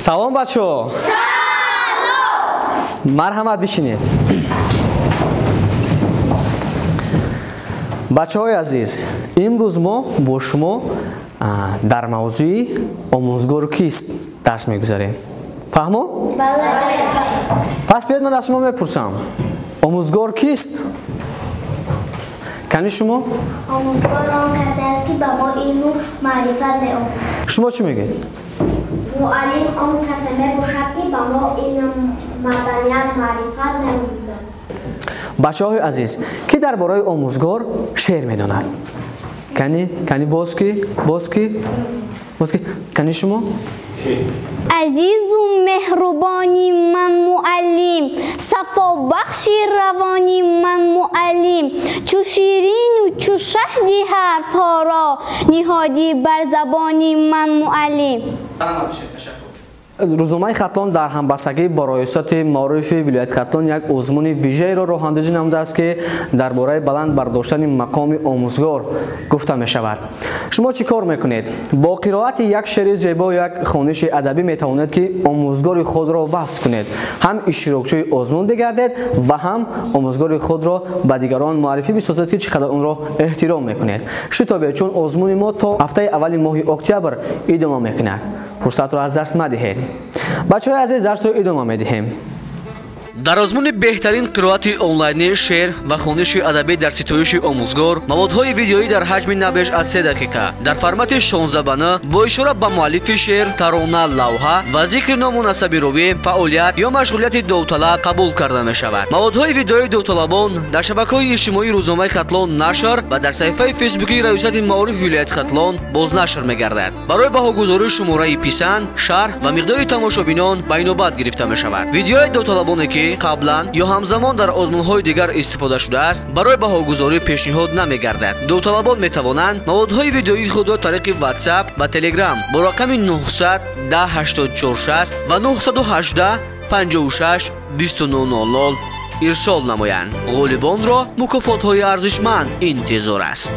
Салом, бачаҳо. Салом. Марҳамат, бишинед. Бачаҳои азиз, имрӯз мо бо шумо дар мавзӯи омӯзгор кист дарс мегузарем. Фаҳмо? Бале. Пас биёед, ман аз шумо мепурсам. Омӯзгор кист? Кани шумо? Омӯзгор он касе аст, ки ба мо илму маърифат меомӯзад. Шумо чӣ мегӯед? Муаллим он касе мебошад, ки ба мо илм, маданият, маърифат меомӯзад. Бачаҳои азиз, кӣ дар бораи омӯзгор шеър медонад? Кани, кани, боз ки, боз ки, боз ки, кани шумо? Азизу меҳрубони ман муаллим, сафобахши равони ман муаллим, чу ширину чу шаҳди ҳарфҳоро ниҳодӣ бар забони ман муаллим. Рӯзномаи Хатлон дар ҳамбастагӣ бо Раёсати маорифи вилояти Хатлон як озмуни вижаеро роҳандозӣ намудааст, ки дар бораи баланд бардоштани мақоми омӯзгор гуфта мешавад. Шумо чӣ кор мекунед? Бо қироати як шеъри зебо, як хониши адабӣ метавонед, ки омӯзгори худро васф кунед, ҳам иштирокчии озмун бигардед ва ҳам омӯзгори худро ба дигарон муаррифӣ бисозед, ки чӣ қадар онро эҳтиром мекунед. Шитобед, чун озмуни мо то ҳафтаи аввали моҳи октябр идома мекунад. Фурсатро аз даст мадиҳед. Бачаҳои азиз, дарсро идома медиҳем. Дар озмуни беҳтарин қироати онлайнии шеър ва хониши адабӣ дар ситоиши омӯзгор, маводҳои видеоӣ дар ҳаҷми на беш аз 3 дақиқа дар формати 16 ба 9 бо ишора ба муаллифи шеър, тарона, лавҳа ва зикри ному насаби ровӣ, фаъолият ё машғулияти довталаб қабул карда мешавад. Маводҳои видеоии довталабон дар шабакаҳои иҷтимоии рӯзномаи Хатлон нашр ва дар саҳифаи фейсбукии Раёсати маорифи вилояти Хатлон бознашр мегардад. Барои баҳогузории шумораи писанд, шарҳ ва миқдори тамошобинон ба инобат гирифта мешавад. Видеои довталабоне, ки қаблан ё ҳамзамон дар озмунҳои дигар истифода шудааст, барои баҳогузорӣ пешниҳод намегардад. Довталабон метавонанд маводҳои видеоии худро тариқи WhatsApp ва Telegram бо рақами 900 10 84 60 ва 918 56 29 00 ирсол намоянд. Ғолибонро мукофотҳои арзишманд интизор аст.